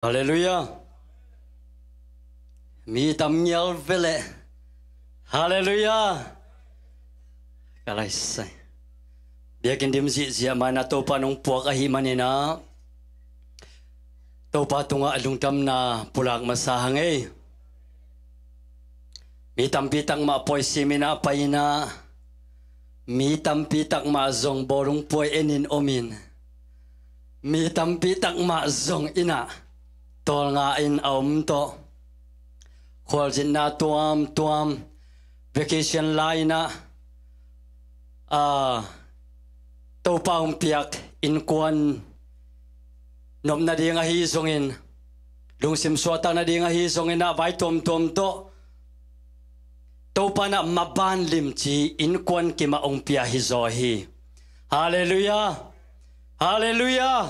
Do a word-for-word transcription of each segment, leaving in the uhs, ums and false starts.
Halleluiah. Mi tam ngial veleh. Halleluiah. Ka laisai. Biakinn dim zihziah mah inah Topa nong puak ahih maninah Topa tungah lungdamna pulak masa hang ei. Mi tampi takmah pawi sim inah pai inah, mi tampi takmah zong bawlung puai enin omin, mi tampi takmah zong inah tawlnga in a om tawh, khualzinna tuamtuam, vacation lai inah, a, Topa hong piak innkuan nop nading ahi zongin, lungsim suahtak nading ahi zongin ah vai tuamtuam tawh Topa inah maban limci innkuan kimah hong pia hi zaw hi. Halleluiah. Halleluiah.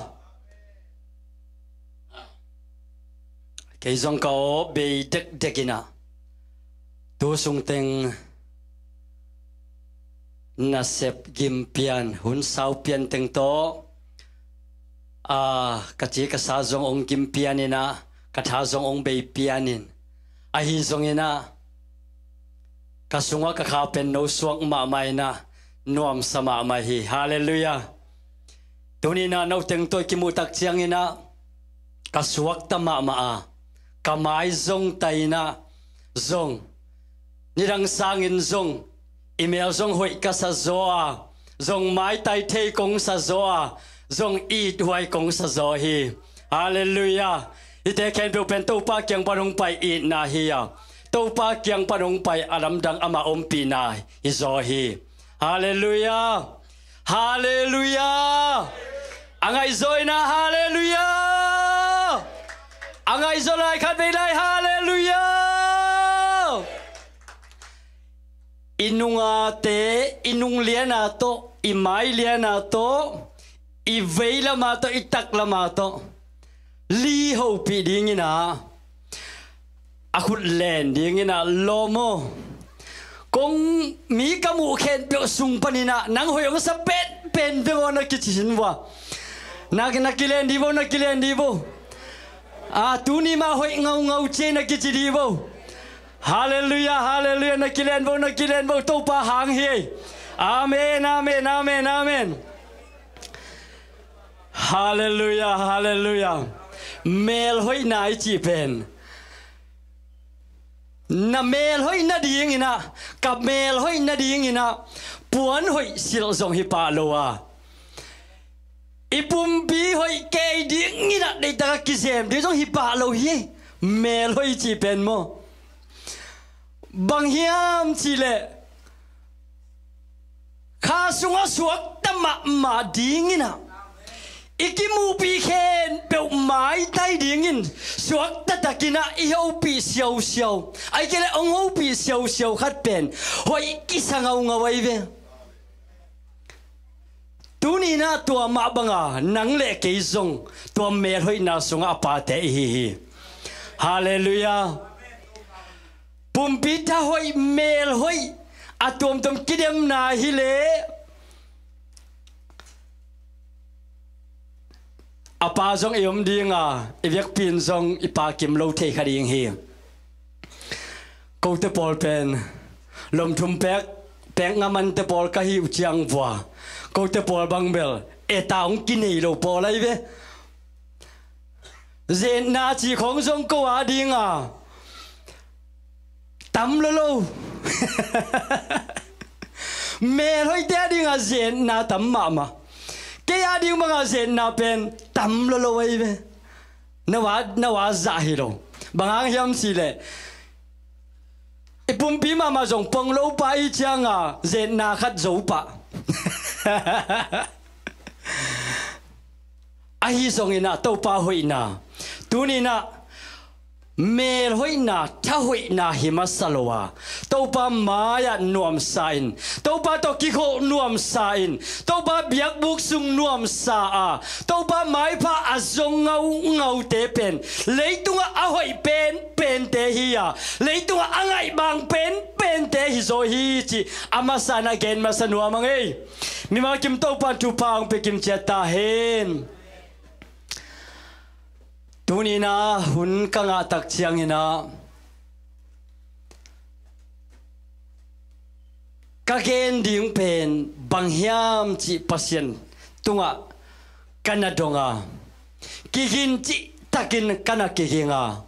Kei zong ka aw bei dekdek inah tu sungteng nasep gimpian, hun sau pian teng tawh, a, ka ci ka sa zong hong gimpian inah, ka tha zong hong bei pian in, ahi zongin ah ka sungah ka kha pen no suak mahmah inah nuamsa mahmah hi. Halleluiah. Tuni inah no teng tawh i kimuh tak ciangin ah ka suakta mahmah a, ka mai zong tai inah zong, nidang sangin zong i mel zong hoih ka sa zaw a, zong maitai thei kong sa zaw a, zong ithuai kong sa zaw hi. Halleluiah. Hihte khempeuh pen Topa kiang pan hong pai itna hi a, Topa kiang pan hong pai a lamdang amah ompihna hi zaw hi. Halleluiah. Halleluiah. A ngaihzaw inah halleluiah. A ngaihzaw lai khatvei lai halleluiah. I nungate, i nung liana tawh, i mai liana tawh, i veilama tawh, i taklama tawh li hopih dingin ah, a khut len dingin ah lawm aw. Kong mi ka muh khempeuh sung panin ah nang hoih hong sa penpen veng aw na kici sin vua. Na, na kilen di vo, na kilen di vo. A, tuni mah hoih ngaungau ciei na kici di vo. Halleluiah, halleluiah, na kilen vo, na kilen vo, Topa hang hi. Amen, amen, amen, amen. Halleluiah, halleluiah. Mel hoihna i cih pen na mel hoih nadingin ah, ka mel hoih nadingin ah puan hoih silh zong hi pah lo a, i pumpi hoih kei dingin ah deihtak a kizem ding zong hi pah lo hi. Mel hoih i cih pen maw, bang hiam cihleh kha sungah suakta mahmah dingin ah, i kimuhpih khempeuh maitai dingin suakta takin ah i hopih siausiau, ahih kei leh hong hopih siausiau khat pen hoih kisa ngaungau ahi ve. Tuni-in ah tua mah banga nang le kei zong tua melhoihna sungah a pate i hi hi. Halleluiah. Pumpi tha hoih, mel hoih, a tuamtuam kidemna hi leh a pa zong i om ding a, i vekpi in zong i pa kim lo thei kha ding hi. Kote pawl pen lomthum pek, pek ngamante pawl ka hi uh ciang vua, kote pawl bang bel eta hong kinei lo pawl ahi ve. Zetna cih khong zong ko a dinga tam lolo. Melhoihte a dinga zetna tam mahmah. Kei a ding banga zetna pen tam lolo ahi ve. Na va, na va zah hi lo. Bang hang hiam cihleh i pumpi mahmah zong pong lo pah i cianga zetna khat zo pah. Ahi zongin ah Topa hoihna, tuni-in ah melhoihna, thahoihna hi masa lo a, Topa mai-ah nuamsa in, Topa tawh kikholh nuamsa in, Topa biakbuk sung nuamsa a, Topa maipha a zong ngaungaute pen leitungah a hoih penpente hi a, leitungah a ngaihbang penpente hi zaw hi cih a masa-in ah gen masa nuam ing ei. Mimal kim Topa in thupha hong pia kim ciat ta hen. Tuni-in ah hun ka ngah tak ciangin ah ka gen ding pen bang hiam cih Pasian tungah ka na dong a, kigin cihtakin ka na kiging a,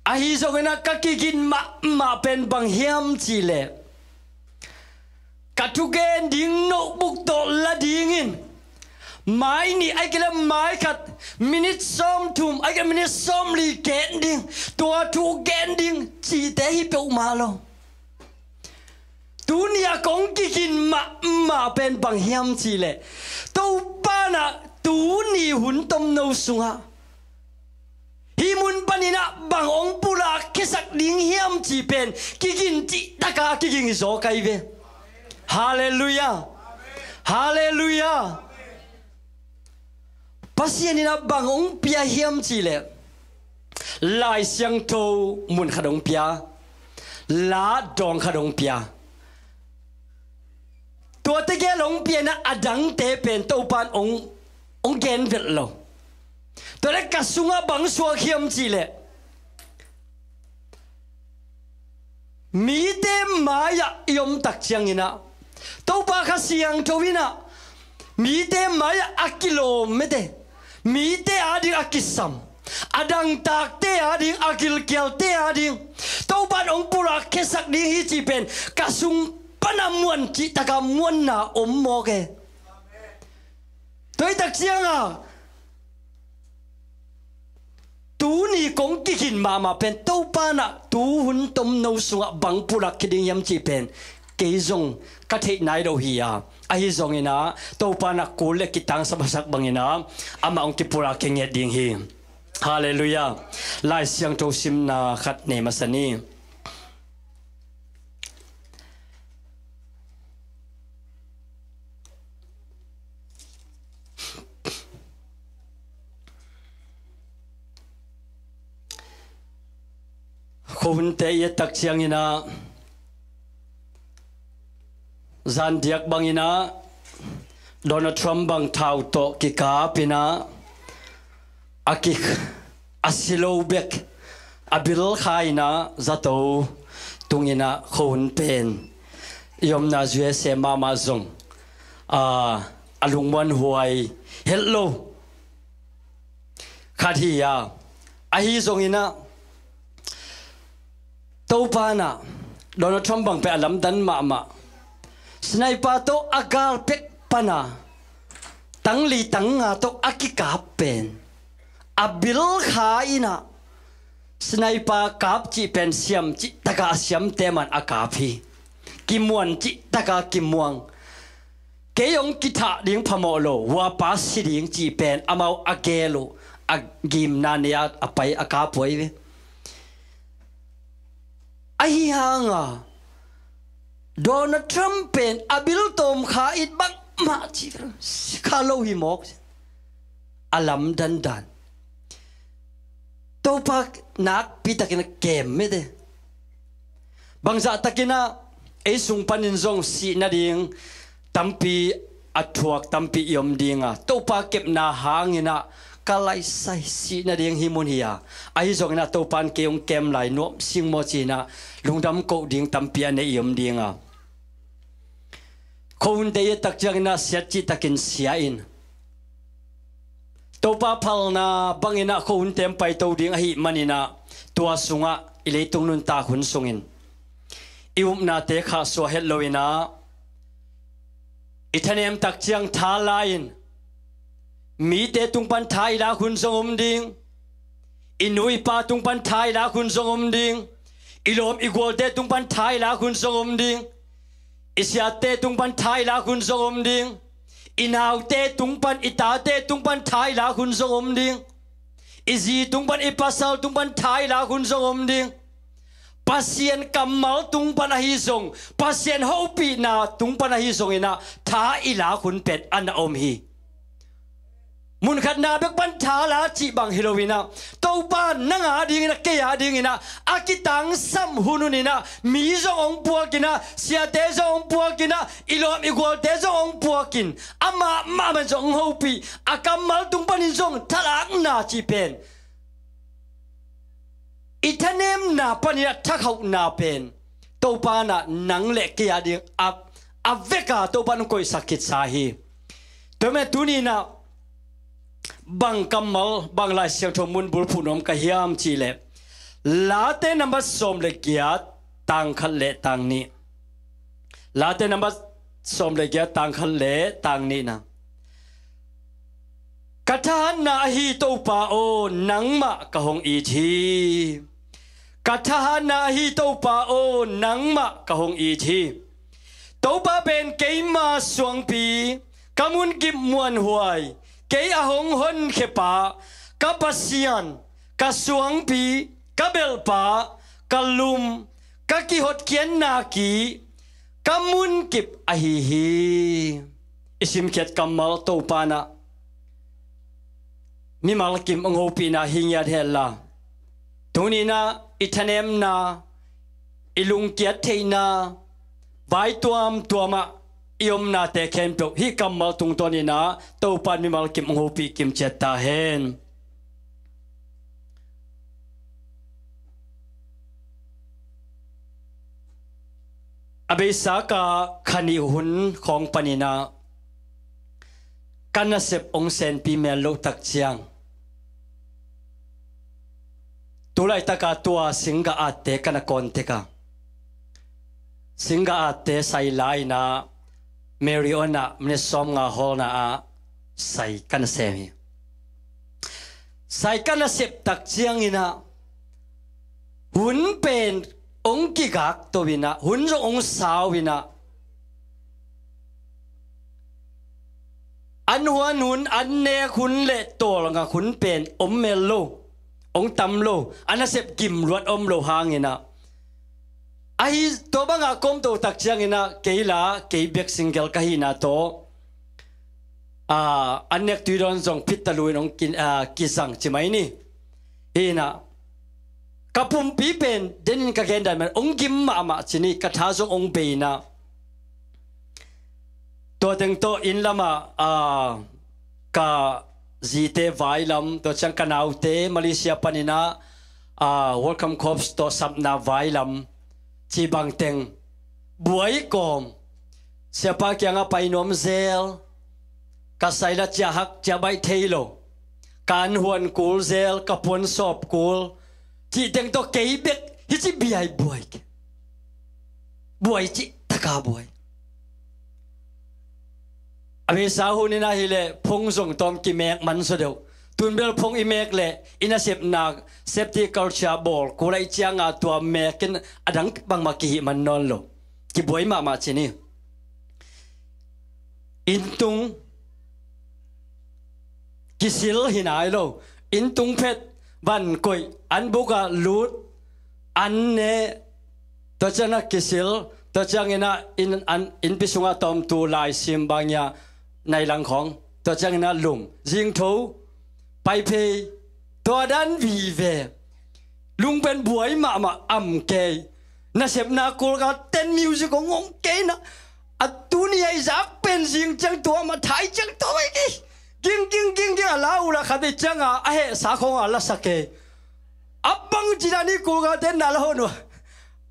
ahi zongin ah ka kigin mahmah pen bang hiam cih leh ka thugen ding notebook tawh la dingin, mai nih ahih kei leh mai khat, minit sawmthum ahih kei leh minit sawmli gen ding, tua thu gen ding cihte hi peuhmah lo. Tuni-a kong kigin mahmah pen bang hiam cih leh, Topa in ah tuni hun tomno sungah hih mun panin ah bang hong pulak khiasak ding hiam cih pen kigin cihtak a kiging hi zaw ka hi ve. Halleluiah. Halleluiah. Pasian in ah bang hong pia hiam cih leh, Lai Siangtho mun khat hong pia, la dawng khat hong pia. Tuate gel hong pia-in ah a dangte pen Topa in hong, hong gen velh lo. Tua leh ka sungah bang suak hiam cih leh, mite mai-ah i om tak ciangin ah, Topa Kha Siangtho in ah mite mai-ah a kilawm mete, mite ading a kisam, a dangtakte ading, a gilkialte ading Topa in hong pulak khiasak ding hi cih pen ka sung pan a muan cihtak a muanna om mawk e. Tua hi tak ciang a, tuni kong kigin mahmah pen Topa in ah tu hun tomno sungah bang pulak khia ding hiam cih pen kei zong ka theih nai lo hi a, ahi zongin ah Topa in ah kul le kitangsap a sak bangin ah amah hong kipulak khia ngiat ding hi. Halleluiah. Lai Siangtho simna khat nei masa ni. Khuahunte i et tak ciangin ah, zan diak bangin ah Donald Trump bang thau tawh kikap in ah, a ki, a si lo bek, a bil kha in ah zato tungin ah khuahun pen i omna U S A mahmah zong, a, a lungmuanhuai het lo khat hi a, ahi zongin ah Topa in ah Donald Trump bang pen a lamdang mahmah. Sniper tawh a gal pek pan a, tangli tangnga tawh a kikap pen a bil kha in ah, sniper kap cih pen siam cihtak a siamte man a kap hi. Kimuan cihtak a kimuang. Kei hong kithah ding phamawh lo, huapa si ding cih pen amau a gel uh, a gimna nei a, a pai a kap uh ahi ve. Ahi hang a Donald Trump pen a bil tawm kha it bangmah cih kha lo hi mawk. A lamdang dan. Topa nakpi takin a kem mete. Bangzah takin ah ei sung panin zong sih nading tampi a thuak tampi i om ding a, Topa kepna hangin ah ka laisai sih nading hih mun hi a, ahi zongin ah Topa in kei hong kem lai nuam sing maw ci-in ah lungdam koh ding tampi a neih i om ding a. Khuahunte i et tak ciangin ah siat cihtakin sia in, Topa phalna bangin ah khuahunte hong paito ding ahih manin ah, tua sungah i leitung nuntak hun sungin i upnate khahsuah het loin ah, i thanem tak ciang tha la in, mite tung pan tha i lak hun zong om ding. I nu i pa tung pan tha i lak hun zong om ding. I lawm i gualte tung pan tha i lak hun zong om ding. I siate tung pan tha i lak hun zong om ding. I naute tung pan, i tate tung pan tha i lak hun zong om ding. I zi tung pan, i pasal tung pan tha i lak hun zong om ding. Pasian kammal tung pan ahi zong, Pasian hopihna tung pan ahi zongin ah tha i lak hun pen a na om hi. Munkhatna bek pan tha la cih bang hi loin ah, Topa nang a dingin ah, kei a dingin ah, a kitangsam hun hunin ah, mi zong hong puakin ah, siate zong hong puakin ah, i lawm i gualte zong hong puakin, amah mahmah zong hong hopih, a kammal tung panin zong thalakna cih pen i thanemna panin a thakhauhna pen Topa in ah nang le kei a ding a, a vek a Topa in hong koihsak khitsa hi. Tua manin tuni in ah bang kammal, bang Lai Siangtho mun bulphuh nuam ka hiam cih leh, Late number sawm le giat, tang khat le tang nih. Late number sawm le giat, tang khat le tang nihna. Ka thahatna ahi Topa aw, nangmah ka hong it hi. Ka thahatna ahi Topa aw, nangmah ka hong it hi. Topa pen keima suangpi, ka munkip muanhuai, kei a hong honkhiapa, ka Pasian, ka suangpi, ka belhpa, ka lum, ka kihotkhiatna ki, ka munkip ahi hi. I simkhiat kammal Topa in ah mimal kim hong hopihna hi ngiat henla, tuni in ah i thanemna, i lungkiat theihna, vai tuamtuam ah i omnate khempeuh hih kammal tungtawn in ah Topa in mimal kim hong hopih kim ciat ta hen. A beisa ka kha nih hun khawng panin ah ka nasep hong senpi mel loh tak ciang, tu laitak a tua singgah atte ka na kawn tek a, singgah atte sai la in ah Marriott ah minute sawmnga hawlna ah sai ka na sem hi. Sai ka na sep tak ciangin ah hun pen hong kigak to in ah, hun zong hong sau in ah, an huan hun, an nek hun le tawlngak hun pen om mel lo, hong tam lo, a nasep gimluat om lo hangin ah, ahi tua bangah ka om to tak ciangin ah kei la kei bek single ka hihna tawh, a, an nek tui dawn zong phittalu in hong kin, a, kizang ci mai ni. Hi in ah ka pumpi pen denin ka gen dan man hong gim mahmah ci ni, ka tha zong hong bei in ah. Tua teng tawh inn lamah, a, ka zite vai lam, tua ciang ka naute Malaysia panin ah, a, Welcome Corps tawh sapna vai lam cih bang teng buai kawm, siapa kiangah pai nuam zel, ka sai la cia hak cia baih thei lo, ka an huan kul zel, ka puan sawp kul, cih teng tawh kei bek hi ci biai buai. Buai cih taka buai. A beisa hun in ah hi leh phone zong tawm kimek man saw deuh. Tun bel phone i mek leh i nasepna safety culture bawl kul ahih ciangin tua mek in a dang bangmah kihih man nawn lo. Kibuai mahmah ci ni. Inn tung kisil hi nai lo. Inn tung phet, van koih, an buk ah lut, an ne, tua ciangin ah kisil, tua ciangin ah inn, an, innpi sungah tawmtu laisim bang ia nai lang khawng, tua ciangin ah lum, zingtho pai phei, tua dan vive. Lung pen buai mahmah, am kei. Nasepna kulka ten music hong om kei na. A tuni a i zak pen zing ciang tua mah thai ciang tua mai kei. Ging, ging, ging, ging, a la uh la khat i ciang a, a hehsa khawng a la sa kei. A bang ci dan i kulka ten na la hon uh.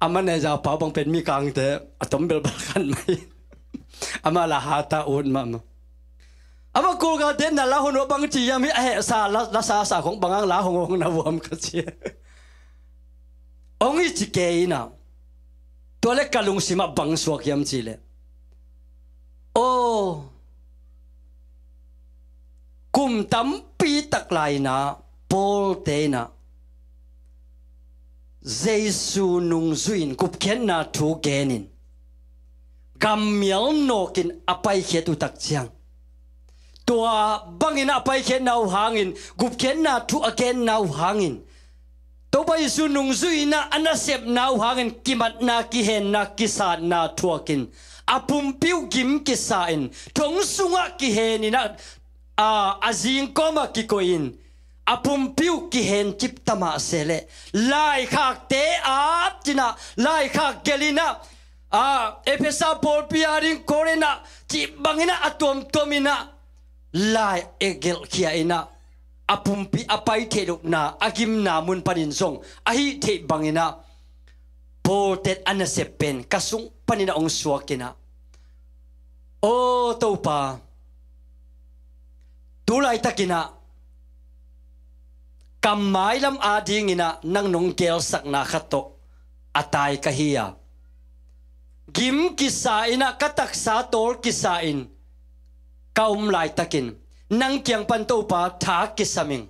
A manager pa bang pen Mikangte a tom belbal khan mai. Ama la hata ut mahmah. Ama kulka ten na la hon uh a bang ci hiam hi, a hehsa la, la sasa khawng bang ang la hong hong na vuam ka ci. Hong hi ci kei in ah. Tua leh ka lungsim ah bang suak hiam cih leh, aw, kum tampi tak lai in ah Paul te in ah Jesu nungzui in gupkhiatna thu gen in gammial nawk in a paikhiat uh tak ciang, tua bangin a paikhiatna uh hangin, gupkhiatna thu a genna uh hangin, Topa Jesu nungzui in ah a nasepna uh hangin kimatna, kihenna, kisatna thuak in, a pumpi uh gim kisa in, thong sungah kihen in ah, a, a zing kawmah kikoih in, a pumpi uh kihen cipta mah se leh, laikhakte at in ah, laikhak gelh in ah, a, Efesa pawlpi a ding, Korin ah cih bangin ah a tuamtuam in ah, lai e gelhkhia in ah, a pumpi a pai theih lohna a gimna mun panin zong a hih theih bangin ah, pawltet a nasep pen ka sung panin ah hong suak in ah, aw Topa, tu laitakin ah ka mailam adingin ah nang nong gelsakna khat tawh a tai ka hi a, gim kisa in ah ka taksa tawl kisa in ka om laitakin nang kiang pan Topa tha kisam ing,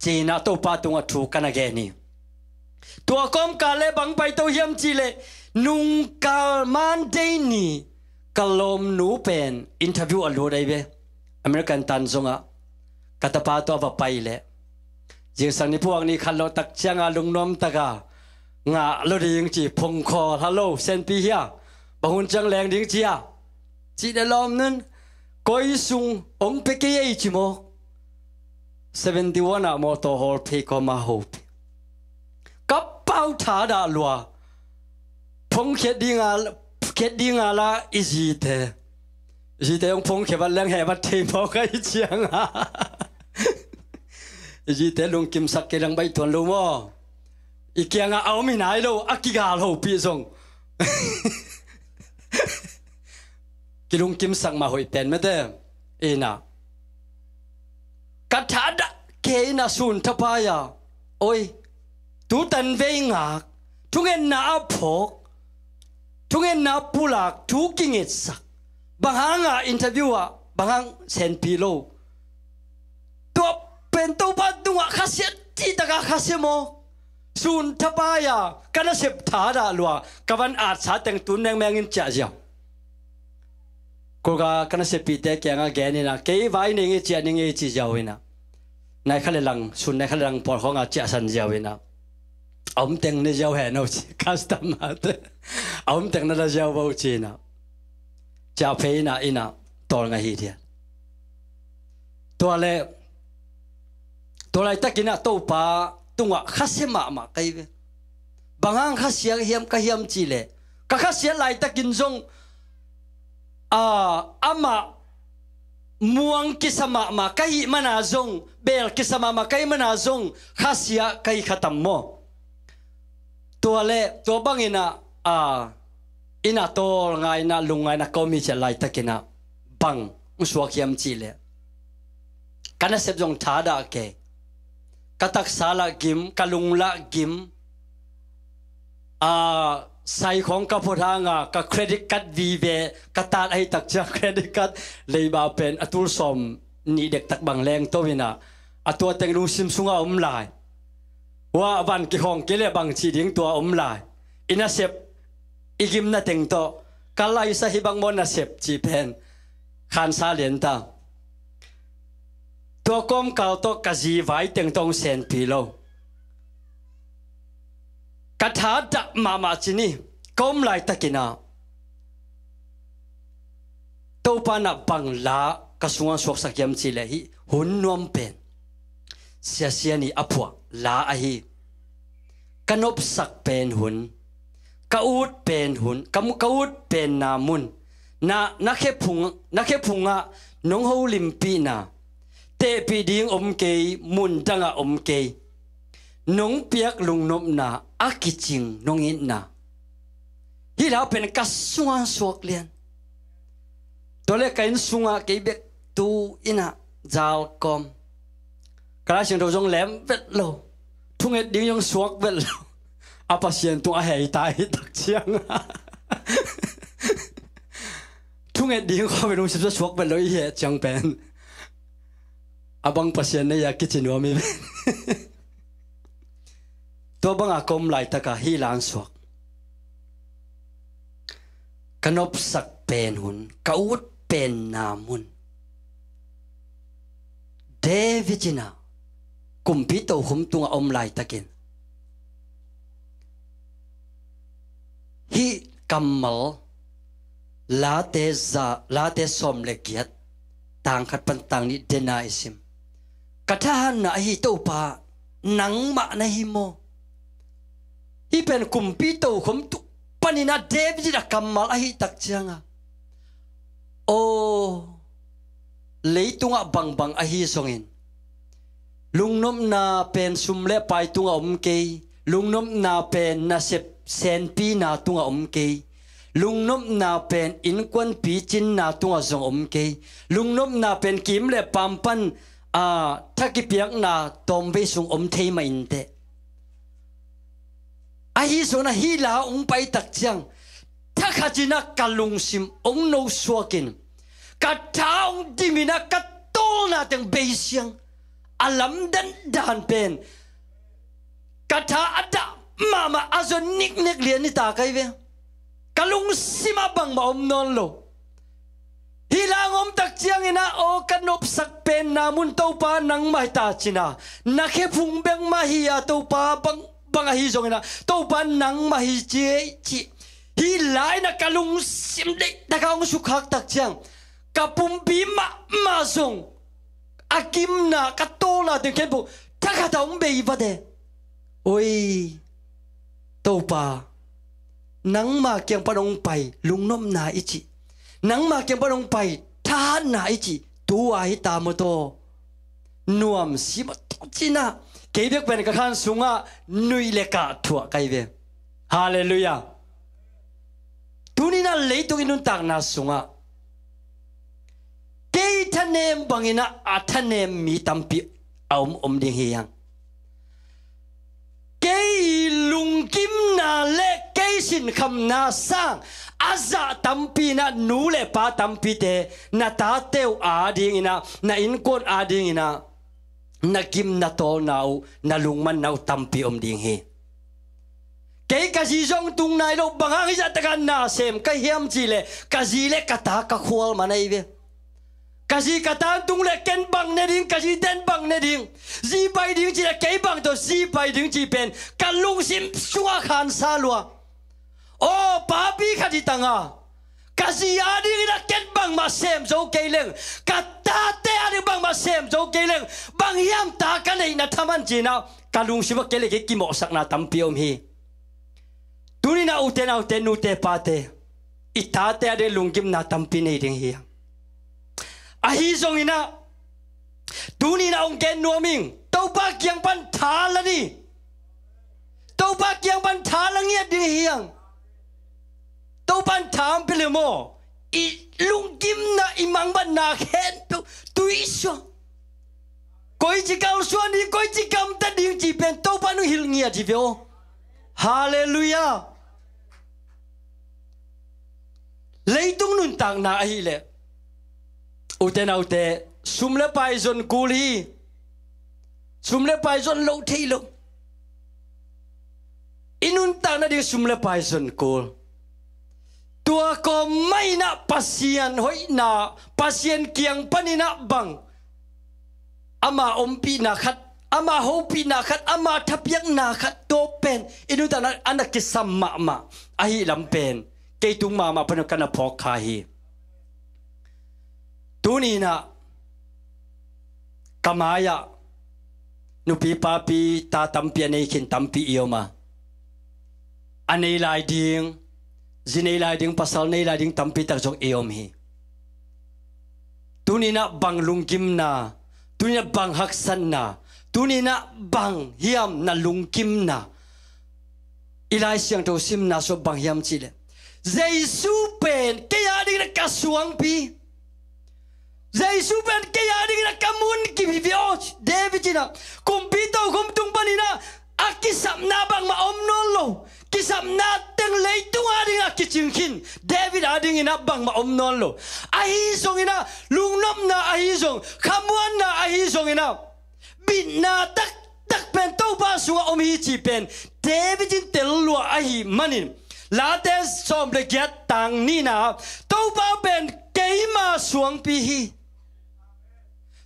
ci-in ah Topa tungah thu ka na gen hi. Tua kawmkal le bang pai to hiam cih leh, nungkal Monday ni ka lawmnu pen interview a lut ahi ve. American tan zongah ka tapa tawh a va pai leh, zingsang ni puak ni khat lawh tak cianga lungnuam taka ngah lo ding ci phone call, "Hello, senpi hia? Bang hun ciang leng ding ci a?" Cih leh lawmnu'n, "Koi sung hong pia kei ei," ci mawk. Seventy one ah mawtaw hawl phei kawma hopih. Ka pau thadah lua. Phone khiat dinga, khiat dinga la i zite, i zite hong phone khia vat leng heh vat thei mawk a i cianga. I zite lungkimsak kei leng baih tuan lo maw? I kiangah a om hi nai lo, a kigal hopih zong. Kilungkimsak mah hoih pen mete. Ina, ka thadah kei ina sun thapai a, oi, tu tanvei ngak, thungetna a phawk, thungetna pulak, thu kingetsak, bang hanga interview ah bang hang senpi lo? Tua pen Topa tungah khasiat cih taka khasiat maw? Sun thapai a ka nasep thadah lua, ka van atsa teng tun mengmeng in ciah ziau. Kulka ka naseppihte kiangah gen ina, kei vai ning i ciah ning i ci ziau ina, nai kha le lang, sun nai kha le lang pawl khawngah ciahsan ziau ina, a om teng ne ziau hen o ci, customer te. A om teng na la ziau vo ci ina, ciah phei ina, ina tawl ngah hi dia. Tua le, tua laitakin ah Topa tungah khasia mahmah ka hi ve. Bang hang khasia hiam ka hiam cih leh, ka khasiat laitakin zong, a, amah muang kisa mahmah ka hih mana zong, beel kisa mahmah ka hih mana zong, khasia ka hi kha tam maw? Tua le, tua bangin ah, a, ina tawl ngaina, lung ngaina ka om hi ciah laitakin ah, bang hong suak hiam cih leh, ka nasep zong thadah kei. Ka taksa lah gim, ka lung lah gim. A, sai khawng ka phot hanga, ka credit card vive, ka tat ahi tak ciang credit card leiba pen a tul sawm nih dektak bang lengto ina, a tua teng lungsim sunga om lai. Hua van kikhawng kei le bang cih ding tua om lai. I nasep, i gimna teng tawh, ka laisa hi bang maw nasep cih pen khansa lian ta. Tua kawmkal tawh ka zi vai teng tawh hong senpi lo. Ka thadah mahmah ci ni, ka om laitakin ah, Topa in ah bang la ka sungah suaksak hiam cih leh hih hun nuam pen, Sia Sian i a phuah la ahi. Ka nopsak pen hun, ka ut pen hun, ka mu-, ka ut penna mun, na, na khephung, na khephungah nong holimpihna, tehpih ding om kei, mun dangah om kei. Nong piak lungnopna a kicing nong itna. Hih la pen ka sungah suak lian. Tua le ka inn sungah kei bek tu ina zalkawm. Ka Lai Siangtho zong lem vet lo. Thunget ding zong suak vet lo. A Pasian tung a hei ta hi tak ciang. Thunget ding khaw ve lungsim suak vet lo i heh ciang pen. A bang Pasian na ia kici nuam hi ve. Tua banga ka om laitaka hih la hong suak. Ka nopsak pen hun, ka ut penna mun. David in ah kumpi tokhom tungah om laitakin, hih kammal Late za, Late sawm le giat, tang khat pan tang nih dena i sim. Ka thahatna ahi Topa, nangmah na hi maw? Hih pen kumpi tokhom tu panin ah David a kammal ahi tak cianga, aw, leitungah bangbang ahi zongin, Lungnopna pen sum le pai tungah om kei. Lungnopna pen nasep senpina tungah om kei. Lungnopna pen innkuan picinna tungah zong om kei. Lungnopna pen kim le pam pan, a, thakipiakna tawmvei sung om thei mah inteh. Ahi zongin ah hih la hong pai tak ciang, thakhatin ah ka lungsim hong nosuakin, ka tha hong dimin ah ka tawlna teng beisiang, a lamdang dan pen ka tha a dah mahmah, a zon niknek lian hi ta ka hi ve. Ka lungsim ah bangmah om nawn lo. Hih la hong om tak ciangin ah, aw, ka nopsak penna mun Topa nangmah hi ta cin ah, na khephung bek mah hi a Topa, bang, bang ahi zongin ah Topa nangmah hi ci, ci. Hih la in ah ka lungsim deih taka hong sukhak tak ciang, ka pumpi mahmah zong a kimna, ka tawlna teng khempeuh thakhat ah hong bei vat e. Oi, Topa, nangma kiang pan hong pai lungnopna i cih, nangma kiang pan hong pai thahatna i cih, tu-a hi ta maw taw. Nuamsi maw taw cin ah, kei bek pen ka khan sungah nuih le kah thuah ka hi ve. Halleluiah. Tuni in ah leitung i nuntakna sungah kei thanem bangin ah a thanem mi tampi a om, om ding hi hang. Kei lunggimna le kei sinkhamna sang a zah tampi in ah, nu le pa tampite, na tate uh adingin ah, na innkuan adingin ah na gim, na tawlna uh, na lungmanna uh tampi om ding hi. Kei ka zi zong tung nai lo, bang hang hih zah takah na sem ka hiam cih leh, ka zi le ka ta ka khual man ahi ve. Ka zi ka ta tung leh ken bang ne ding, ka zite'n bang ne ding, zi pai ding cih leh kei bang tawh zi pai ding cih pen ka lungsim sungah khansa lua. Aw, papi khat hi tang a, ka zi adingin ah ken bangmah sem zo kei leng, ka tate ading bangmah sem zo kei leng, bang hiam ta ka neihna thaman cin ah ka lungsim ah kei le kei kimawhsakna tampi om hi. Tuni in ah ute naute, nute pate, i tate ading lunggimna tampi nei ding hi. Ahi zongin ah tuni in ah hong gen nuam ing, Topa kiang pan tha la ni. Topa kiang pan tha la ngiat ding hi hang. Topa in tha hong pia le maw? I lunggimna, i mangbatna khempeuh tui suak. Koici kalsuan ding, koici gamta ding cih pen Topa in hong hilh ngiat hi ve aw. Halleluiah. Leitung nuntakna ahih leh, ute naute, sum le pai zon kul hi. Sum le pai zon lo thei lo. I nuntakna ding sum le pai zon kul. Tua kawm mah in ah Pasian hoihna, Pasian kiang panin ah bang, ama ompihna khat, ama hopihna khat, ama thapiakna khat, tua pen i nuntakna ah na kisam mahmah ahih lam pen kei tung mahmah pan ka na phawk kha hi. Tuni in ah ka mai-ah nupi papi ta tampi a nei khin tampi i om a, a nei lai ding, zi nei lai ding, pasal nei lai ding tampi tak zong i om hi. Tuni in ah bang lunggimna, tuni in ah bang haksatna, tuni in ah bang hiam na lunggimna? I Lai Siangtho simna sungah bang hiam cih leh, Jesu pen kei adingin ah ka suangpi, Jesu pen kei adingin ah ka munkip hi ve aw. David in ah kumpi tokhom tung panin ah a kisapna bangmah om nawn lo. Kisapna teng leitung adingin ah kicing khin, David adingin ah bangmah om nawn lo. Ahi zongin ah lungnopna ahi zong, khamuanna ahi zongin ah bitna taktak pen Topa sungah om hi cih pen David in tel lua ahih manin, Late sawm le giat tang nihna, Topa pen keima suangpi hi.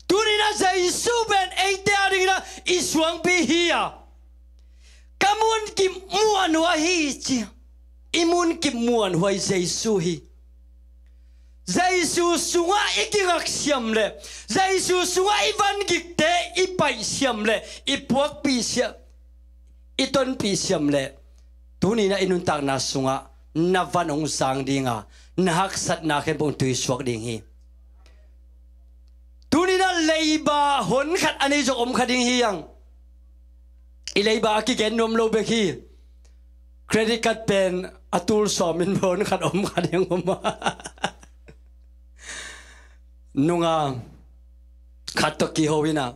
Tuni in ah Jesu pen eite adingin ah i suangpi hi a, ka munkip muanhuai hi ci. I munkip muanhuai Jesu hi. Jesu sungah i kingak siam leh, Jesu sungah i vangikte i paih siam leh, i puakpih siam, i tonpih siam leh, tuni in ah i nuntakna sungah na van hong zang ding a, na haksatna khempeuh hong tuisuak ding hi. Tuni in ah lei Leiba hon khat a nei zong om kha ding hi hang. I leiba a kigen nuam lo bek hi. Credit card pen a tul sawm in hon khat om kha ding om a. Nunga khat tawh kiho in a,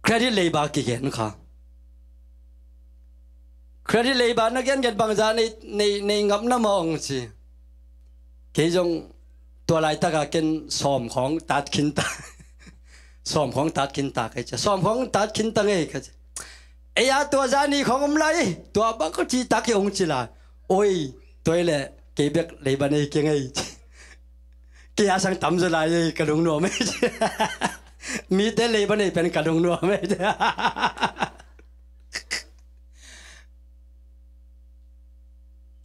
credit leiba kigen kha. Credit leiba na gengen bangza nei, nei, nei ngap na maw hong ci. Kei zong tua laitaka ken sawm khawng tat khinta. Sawm khawng tat khinta kei cia. Sawm khawng tat khinta ngei ka ci. Ei a tua zani khawng om lai. Tua bang ko ci tak hi hong ci lai. Oi, tua i le kei bek leiba nei kei ngei ci. Kei a sang tam zaw lai ei ka lungnuam ei. Mite leiba nei pen ka lungnuam ei.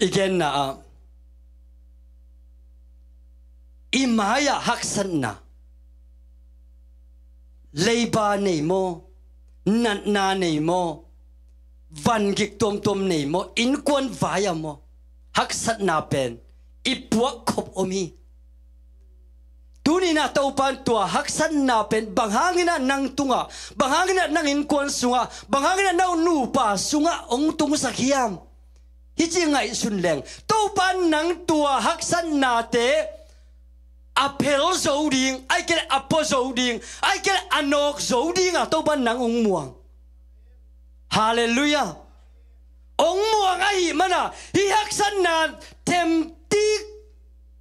I genna ah i mai-ah haksatna, leiba nei maw, natna nei maw, vangik tuamtuam nei maw, innkuan vai-ah maw, haksatna pen i puakkhop om hi. Tuni-in ah Topa in tua haksatna pen bang hangin ah nang tungah, bang hangin ah nang innkuan sungah, bang hangin ah na nupa sungah hong tungsak hiam? Hih ci ngaihsun leng Topa in nang tua haksatnate a phel zo ding, ahih kei leh a pua zo ding, ahih kei leh a nawk zo dingah Topa in nang hong muang. Halleluiah. Hong muang ahih mana hih haksatna themtik,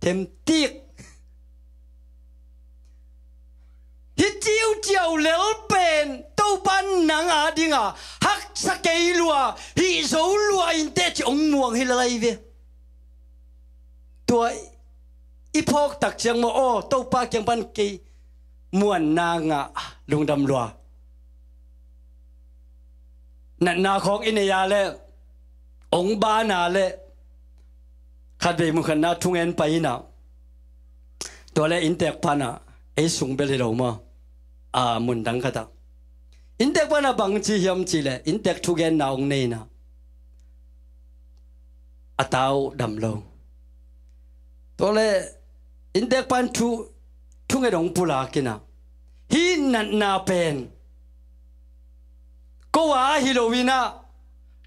themtik, hih ciuciau lel pen Topa in nang a dinga haksa kei lua, hih zo lua inteh ci hong muang hi lel ahi ve. Tua i phawk tak ciang maw, aw, Topa kiang pan kei muanna ngah, lungdam lua. Natna khawng i nei a leh, hong ban a leh, khatvei mun khatna thungen pai in ah, tua leh inntek pan ah, ei sung bel hi lo maw, a, mun dang khat ah inntek pan ah bang ci hiam cih leh, inntek thugenna hong nei in ah, a tau dam lo. Tua leh inntek pan thu, thunget hong pulak in ah, hih natna pen ko a ahi lo in ah,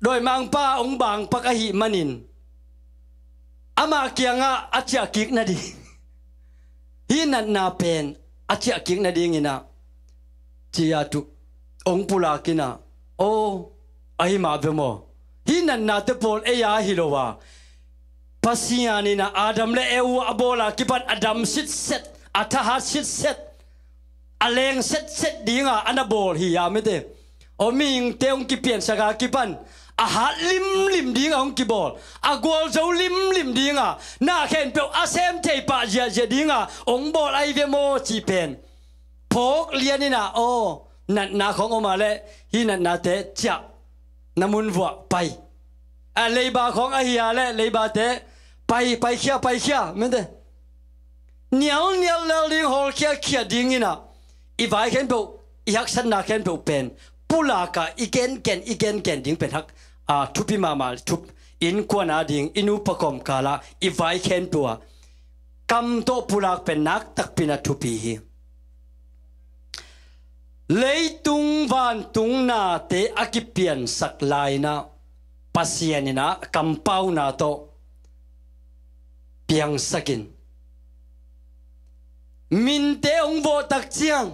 dawimangpa hong bangpak ahih manin amah kiangah a ciah kik nading, hih natna pen a ciah kik nadingin ah, ci-a thu hong pulak in ah, aw, ahi mah ve maw. Hih natnate pawl ei a ahi lo a, Pasian in ah Adam le Eva a bawl a kipan a dam sitset, a thahat sitset, a leng setset dinga a na bawl hi a, mite. Aw, mihingte hong kipiansak a kipan a hat limlim dinga hong kibawl, a gualzo limlim dinga, na khempeuh a sem thei pah ziahziah dinga hong bawl ahi ve maw cih pen phawk lian in ah, aw, natna khawng om a leh, hih natnate ciah, na mun vuah pai. A, leiba khawng ahi a leh, leibate pai, paikhia, paikhia, mite. Nialnial lel ding, hawlkhiakhia dingin ah, i vai khempeuh, i haksatna khempeuh pen pulak a i gengen, i gengen ding pen hak, a, thupi mahmah, thup, innkuan a ding, i nupa kawmkal ah, i vai khempeuh ah kam tawh pulak pen nak takpi in ah thupi hi. Leitung vantung nate a kipiansak lai in ah, Pasian in ah kampauna tawh piangsak in, minte hong vawh tak ciang,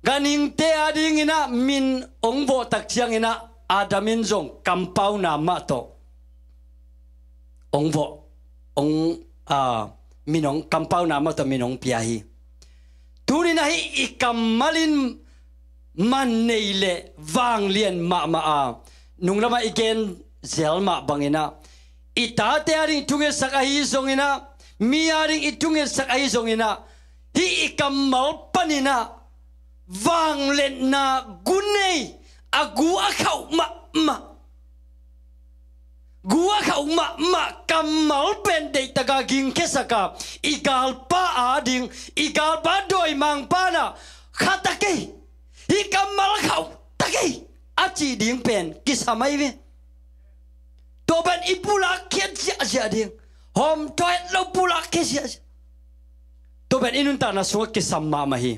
ganhingte a dingin ah min hong vawh tak ciangin ah, Adam in zong kampauna mah tawh hong vawh, hong, a, min hong, kampauna mah tawh min hong pia hi. Tuni-in ah hih i kammal in man nei leh vanglian mahmah a, nunglamah i gen zel mah bangin ah, i tate a ding i thungetsak ahi zongin ah, mi a ding i thungetsak ahi zongin ah, hih i kammal panin ah vangliatna gu nei, a gu a khauh mahmah, gu a khauh mahmah kammal pen deihtak a gingkhiasak a, i galpa a ding, i galpa dawimangpa in ah, kha ta kei, hih kammal khauh ta kei, a cih ding pen kisam ahi ve. Tua pen i pulak khiat ziahziah ding. Hawmthawh het lo pulak khia ziahziah. Tua pen i nuntakna sungah kisam mahmah hi.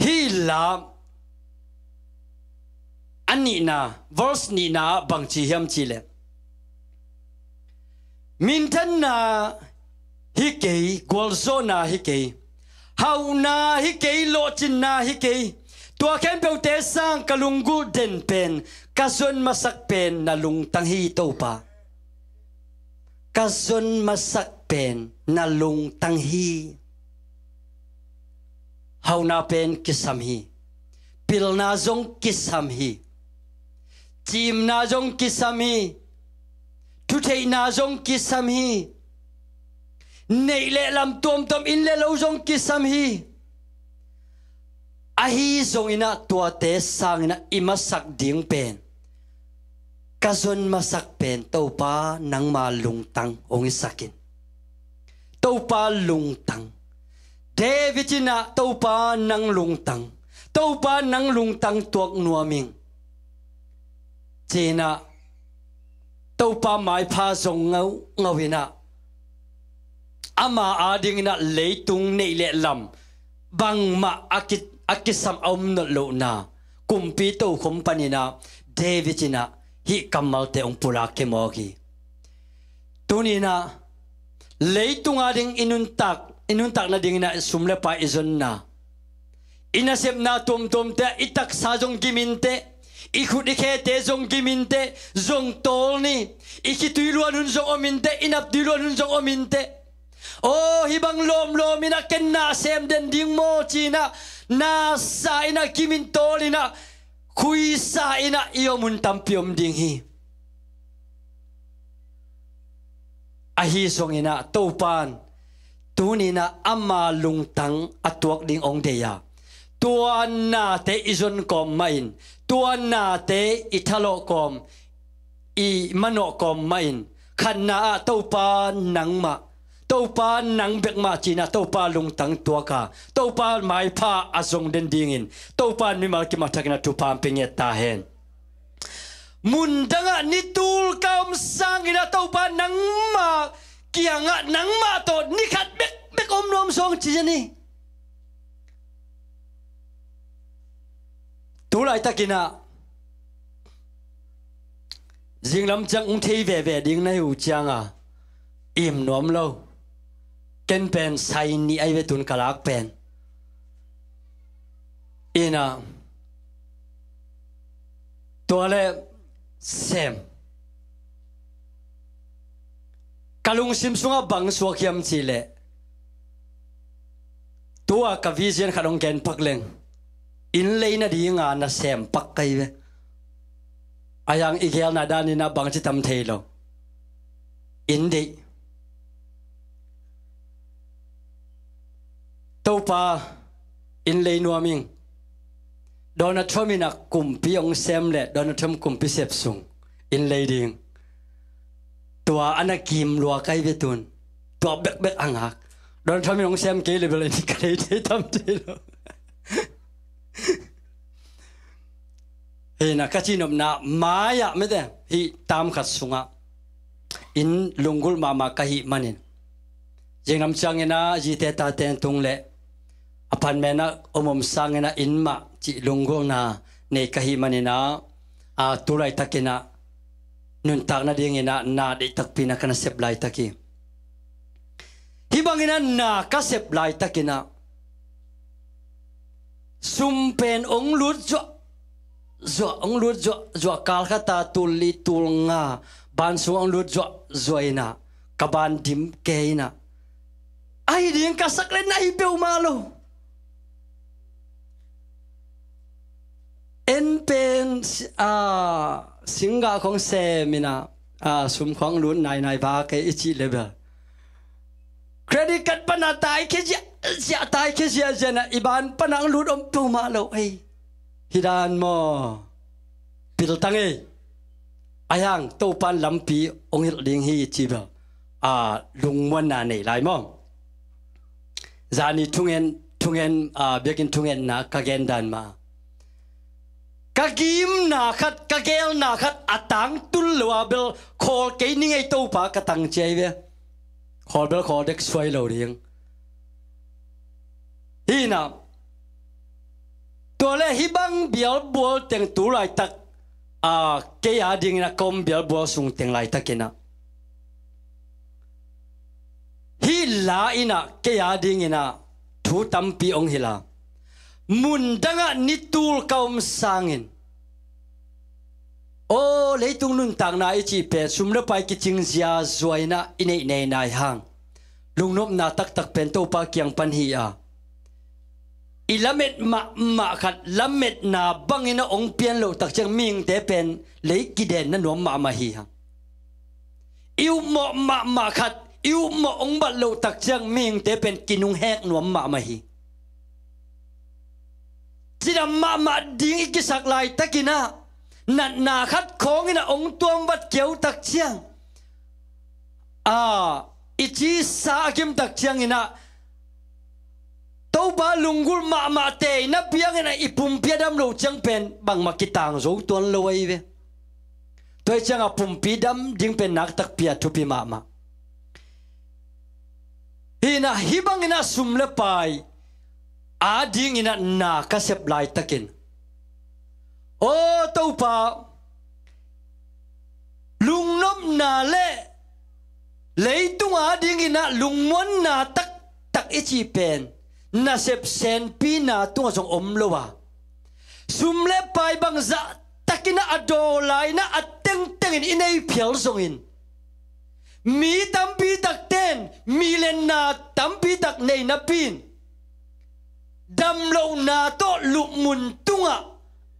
Hih la a nihna, verse nihna ah bang ci hiam cih leh, minthanna hi kei, gualzawhna hi kei, hauhna hi kei, lawhcinna hi kei. Tua khempeuhte sang ka lunggulh den pen, ka zon masak pen na lungtang hi, Topa. Ka zon masak pen na lungtang hi. Hauhna pen kisam hi. Pilna zong kisam hi. Cimna zong kisam hi. Thutheihna zong kisam hi. Neih le lam tuamtuam, inn le lo zong kisam hi. Ahi zongin ah tuate sangin ah i masak ding pen, ka zon masak pen Topa nangma lungtang hong hisak in. Topa lungtang. David in ah, Topa nang lungtang, Topa nang lungtang tuak nuam ing, ci-in ah Topa maipha zong ngaungau in ah, ama adingin ah leitung neih le lam bangmah a ki, a kisam a om nawn lohna kumpi tokhom panin ah David in ah hih kammalte hong pulak khia mawk hi. Tuni-in ah leitung ading i nuntak, i nuntak nadingin ah sum le pai i zonna, i nasepna tuamtuamte, i taksa zong gim inteh, i khut i khete zong gim inteh, zong tawl ni. I khitui luan hun zong om inteh, i naptui luan hun zong om inteh. Aw, hih bang lawmlawm in ah ken na sem den ding maw, ci-in ah nasa in ah gim in, tawl in ah, khuisa in ah i om hun tampi om ding hi. Ahi zongin ah Topan tuni-in ah ama lungtang a tuak ding hong deih a, tua nate i zon kawm mahin, tua nate i thalawh kawm, i manawh kawm mahin, khatna ah Topa nangmah, Topa nang bek mah, ci-in ah Topa lungtang tuak a, Topa maipha a zong den dingin Topa in mimal kim a thakin ah thupha hong pia ngiat ta hen. Mun dangah ni tul ka om sangin ah Topa nangmah kiangah nangmah tawh ni khat bekbek om nuam sawng ci zen hi. Tu laitakin ah zinglam ciang hong thei veve ding na hi uh ciangin ah im nuam lo. Ken pen sai nih ahi ve tun ka lak pen. In ah tua le sem, ka lungsim sungah bang suak hiam cih leh, tua ka vision khat hong gen pak leng, inn lei nadinga na sem pak ka hi ve. A yang i gelna danin ah bangci tam thei lo. Inn deih. Topa, inn lei nuam ing. Donald Trump in ah kumpi hong sem leh Donald Trump kumpi sep sung inn lei ding. Tua a na kim lua ka hi ve tun. Tua bekbek a ngak. Donald Trump in hong sem kei leh bel inn ka lei thei tam thei lo. Hi na, ka cihnopna mai-ah mete, hih tam khat sungah inn lunggulh mahmah ka hih manin, zinglam ciangin ah zite tate tung leh apartment ah om om sangin ah inn mah cih lunggulhna nei ka hih manin ah, a, tu laitakin ah nuntak nadingin ah na deih takpi in ah ka na sep laitak hi. Hih bangin ah na ka sep laitakin ah sum pen hong lut zuah zuah, hong lut zuah zuah, kal khat ah tul li tul nga ban sung hong lut zuah zuah in ah ka ban dim kei in ah, ahi ding ka sak leh na hi peuhmah lo. En pen, a, singgah khong sem in ah, a, sum khong lut nainai va kei i cih leh bel, credit card pan a tai khia ziahziah, tai khia ziahziah in ah i ban pan ah hong lut om peuhmah lo ei. Hi dan maw? Pil tang ei. A yang Topan lampi hong hilh ding hi ci bel, a, lungmuanna nei lai maw? Zani thungen, thungen, a, biakinn thungenna ka gen dan mah, Ka gimna khat, ka gelna khat a tangtun lo a bel khawl kei ning ei Topa, ka tang ciai ve. Khawl bel khawl dek suai lo ding. Hi inah, tua le hih bang bialbual teng tu laitak, a, kei a dingin a ka om bialbual sung teng laitakin ah, hih la inah kei a dingin ah thu tampi hong hilh a, mun dangah ni tul ka om sangin, aw, leitung nuntakna i cih pen sum le pai kicing ziazua inah i neih nei nai hang, lungnopna taktak pen Topa kiang pan hi a, i lamet mahmah khat, lametna bangin a hong pian loh tak ciang mihingte pen lei kidenna nuam mahmah hi hang. I upmawh mahmah khat, i upmawh hong bat loh tak ciang mihingte pen kinunghek nuam mahmah hi. Cidam mahmah ding i kisak laitakin ah, natna khat khawngin ah hong tuam vat kiau tak ciang, a, i cisa a kim tak ciangin ah, Topa lunggulh mahmah te i na piangin ah i pumpi a dam loh ciang pen bangmah kitang zo tuan lo ahi ve. Tua hi ciangah pumpi dam ding pen naktakpi a thupi mahmah. Hi inah hih bangin ah sum le pai a dingin ah na ka sep laitakin, aw Topa, lungnopna le leitung a dingin ah lungmuanna taktak i cih pen nasep senpina tungah zong om lo a, sum le pai bangzah takin ah a daw lai inah a tengtengin i nei phial zongin, mi tampi takten milenna tampi tak nei napi in, damlohna tawh lupmun tungah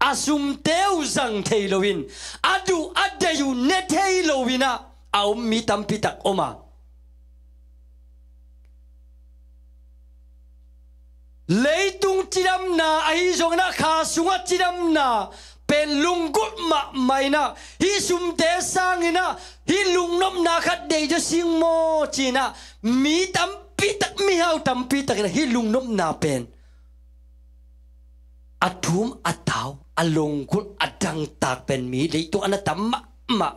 a sumte uh zang thei loin, a duh a deih uh ne thei loin ah a om mi tampi tak om a, leitung cidamna ahi zongin ah kha sungah cidamna pen lunggulh mahmah inah, hih sumte sangin ah hih lungnopna khat deih zaw sing maw ci-in ah, mi tampi tak, mihau tampi takin ah hih lungnopna pen a thum a tau, a lunggulh, a dangtak pen mi leitung a na tam mahmah,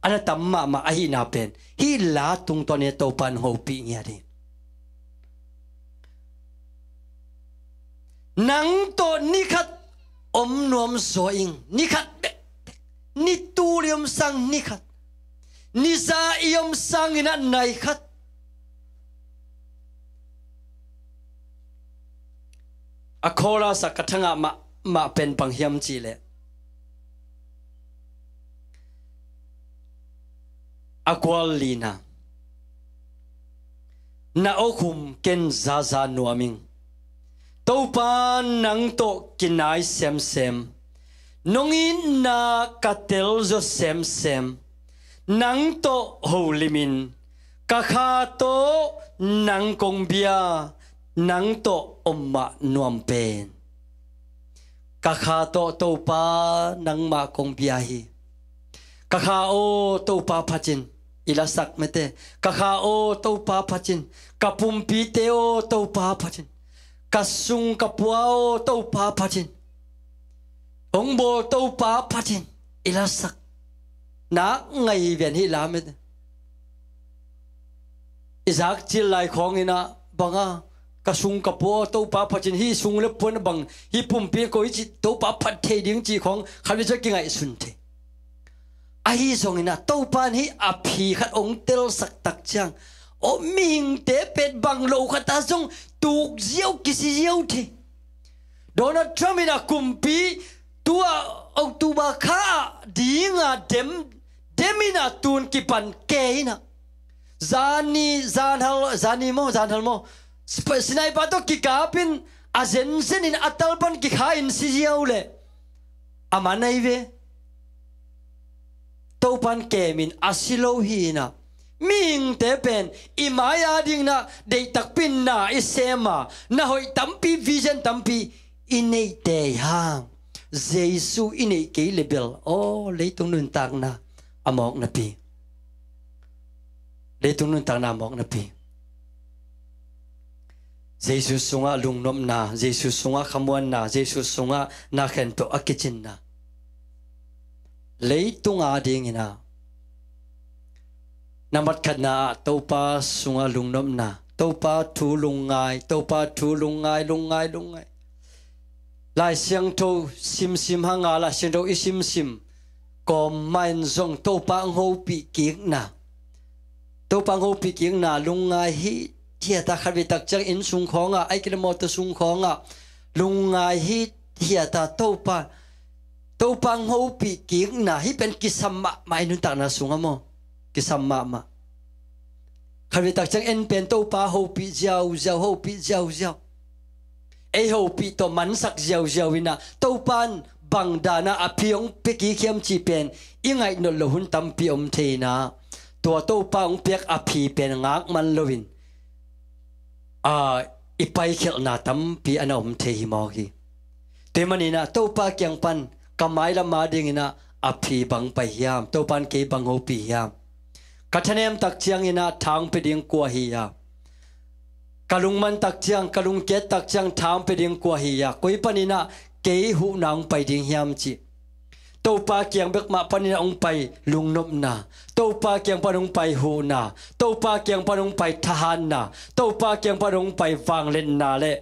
a na tam mahmah ahihna pen hih la tungtawnin Topa in hong hopih ngiat hi. Nang tawh ni khat om nuam zaw ing, ni khat bekbek, ni tul i om sang ni khat, ni za i om sangin ah nai khat. A chorus ah ka thangah mahmah pen bang hiam cih leh, a gual lina, na awkhum ken zaza nuam ing. Topa nang tawh kinai semsem, nong itna ka tel zaw semsem, nang tawh holimin, ka kha tawh nang kong bia, nang tawh om mah nuam pen. Ka kha tawh Topa nangmah kong bia hi. Ka kha aw Topa phatin, i lasak mete. Ka kha aw Topa phatin, ka pumpite aw Topa phatin, ka sung ka pua aw Topa phatin, hong bawl Topa phatin, i lasak. Nak ngai ven hi la mete. I zak cil lai khawngin ah bang a, ka sung ka pua Topa phatin, hih sung le puan bang, hih pumpi ko i cih Topa phat thei ding cih khawng khat vei ciang kingaihsun thei. Ahi zongin ah Topa in hih a phi khat hong telsak tak ciang, aw mihingte pen bang lo khat ah zong tuk ziau kisi ziau thei. Donald Trump in a kumpi tua October kha ah dinga dem, dem in a tun kipan ke in a, zani, zanhal, zani maw, zanhal maw, sp-, sniper tawh kikapin a zenzen in a talpan kikha in si ziau leh a man ahi ve. Topan kemin a si lo hi in a, mihingte pen i mai a dingin a deihtakpi in na i sem a, na hoih tampi, vision tampi i neihte hang, Jesu i neih kei le bel, aw, leitung nuntakna a mawk napi. Leitung nuntakna a mawk napi. Jesu sungah lungnopna, Jesu sungah khamuanna, Jesu sungah na khempeuh a kicinna. Leitung adingin ah, nambat khatna ah Topa sungah lungnopna, Topa thu lungngai, Topa thu lungngai, lungngai, lungngai. Lai Siangtho simsim hanga, Lai Siangtho i simsim kawm mah in zong Topa hong hopih kikna, Topa hong hopih kikna, lungngai hithiat a, khatvei tak ciang inn sung khawngah, ahih kei leh mawtaw sung khawngah lungngai hithiat a, Topa, Topa hong hopih kikna, hih pen kisam mahmah i nuntakna sungah maw. Kisam mahmah. Khatvei tak ciang en pen Topa hopih ziauziau, hopih ziauziau. Ei hopih tawh mansak ziauziau in ah, Topa in bang dan a a phi hong pia kik hiam cih pen i ngaih nawn loh hun tampi om thei in ah, tua Topa hong piak a phi pen ngak man loin, a, i paikhialhna tampi a na om thei hi mawk hi. Tua ahih manin ah Topa kiang pan ka mailam adingin ah a phi bang pai hiam, Topa in kei bang hopih hiam? Ka thanem tak ciangin ah tha hong pia ding kua hi a? Ka lungman tak ciang, ka lungkiat tak ciang tha hong pia ding kua hi a? Koi panin ah kei huhna hong pai ding hiam cih. Topa kiang bek mah panin ah hong pai lungnopna, Topa kiang pan hong pai huhna, Topa kiang pan hong pai thahatna, Topa kiang pan hong pai vangliatna le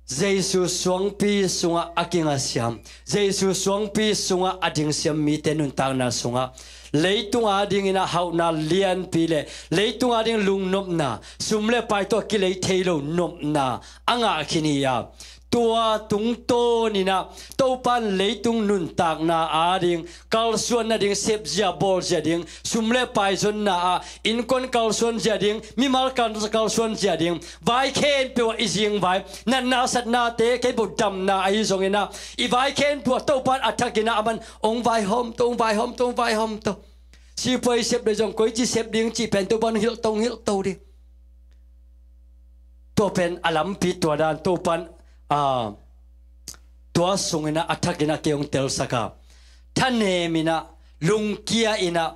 Jesu suangpi sungah a kingasiam, Jesu suangpi sungah a dingsiam mite nuntakna sungah leitung adingin ah hauhna lianpi le leitung ading lungnopna, sum le pai tawh kilei thei lo nopna a ngah khin hi a, tua tungtawnin ah Topa in leitung nuntakna ading kalsuan nading, sepzia bawlzia ding, sum le pai zonna ah innkuan kalsuanzia ding, mimal kal-, kalsuanzia ding, vai khempeuh ah i zingvai, natna satnate khempeuh damna ahi zongin ah, i vai khempeuh ah Topa in a thakin ah aman hong vaihawm to, hong vaihawm to, hong vaihawm to. Sipuai sep le zong koici sep ding cih pen Topa in hong hilh to, hong hilh to ding. Tua pen a lampi tua dan Topa in, a, tua sungin ah a thakin ah kei hong telsak a, thanemin ah, lungkia in ah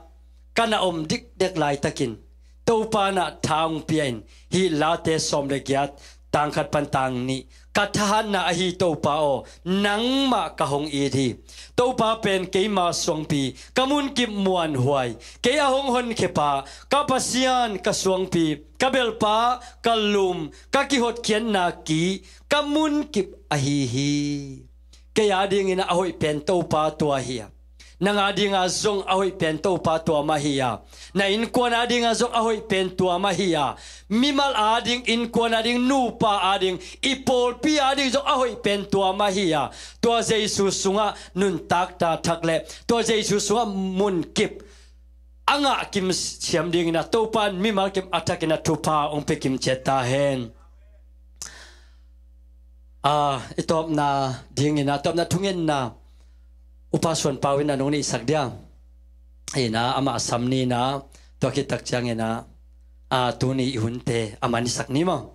ka na om dikdek laitakin Topa in ah tha hong pia in, hih Late sawm le giat, tang khat pan tang nih, ka thahatna ahi Topa aw, nangmah ka hong it hi. Topa pen keima suangpi, ka munkip muanhuai, kei a hong honkhiapa, ka Pasian, ka suangpi, ka belhpa, ka lum, ka kihotkhiatna ki, ka munkip ahi hi. Kei adingin ah a hoih pen Topa tua hi a, nang adinga zong a hoih pen Topa tua mah hi a, na innkuan adinga zong a hoih pen tua mah hi a, mimal ading, innkuan ading, nupa ading, i pawlpi ading zong a hoih pen tua mah hi a, tua Jesu sungah nuntakna thak le tua Jesu sungah munkip a ngah kim siam dingin ah Topa in mimal kim a thakin ah thupha hong pia kim ciat ta hen. A, i tawpna dingin ah, tawpna thungetna Upa Suan Pau in ah nong neihsak dia. In ah amah sam ni in ah, tua khit tak ciangin ah, a, tuni i hunte a mansak ni maw.